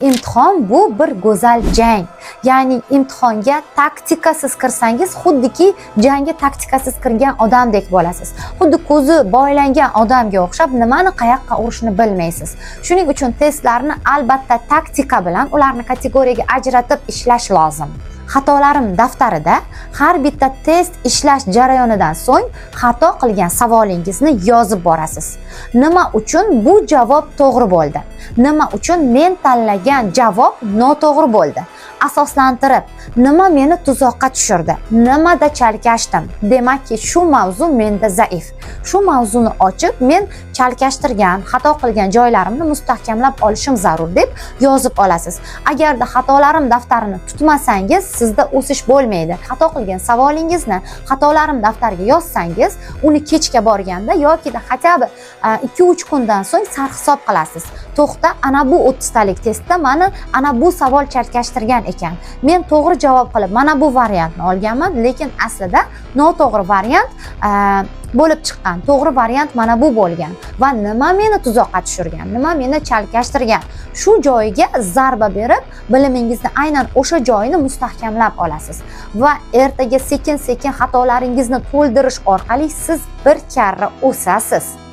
Imtihon bu bir go'zal jang. Ya'ni imtihonga taktikasiz kirsangiz, xuddiki jangga taktikasiz kirgan odamdek bo'lasiz. Xuddi ko'zi boylangan odamga o'xshab nimani qayoqqa urishni bilmaysiz. Shuning uchun testlarni albatta taktika bilan, ularni kategoriyaga ajratib ishlash lozim. Xatolarim daftarida har bitta test ishlash jarayonidan so'ng xato qilgan savolingizni yozib borasiz. Nima uchun bu javob to'g'ri bo'ldi? Nima uchun men tanlagan javob noto'g'ri bo'ldi? Asoslantirib, nima meni tuzoqqa tushirdi? Nimada chalkashdim? Demakki, shu mavzu menda zaif. Shu mavzuni ochib, men chalkashtirgan, xato qilgan joylarimni mustahkamlab olishim zarur deb yozib olasiz. Agarda xatolarim daftarini tutmasangiz, sizda o'sish bo'lmaydi. Xato qilgan savolingizni xatolarim daftariga yozsangiz, uni kechga borganda yokida хотя бы 2-3 kundan so'ng sarhisob qilasiz. To'xta, ana bu 30 talik testda mani ana bu savol chalkashtirgan ekan. Men to'g'ri javob qilib mana bu variantni olganman, lekin aslida noto'g'ri variant bo'lib chiqqan. To'g'ri variant mana bu bo'lgan va nima meni tuzoqqa tushirgan, nima meni chalkashtirgan? Shu joyiga zarba berib, bilimingizni aynan o'sha joyini mustahkamlab olasiz va ertaga sekin-sekin xatolaringizni to'ldirish orqali siz bir karra o'sasiz.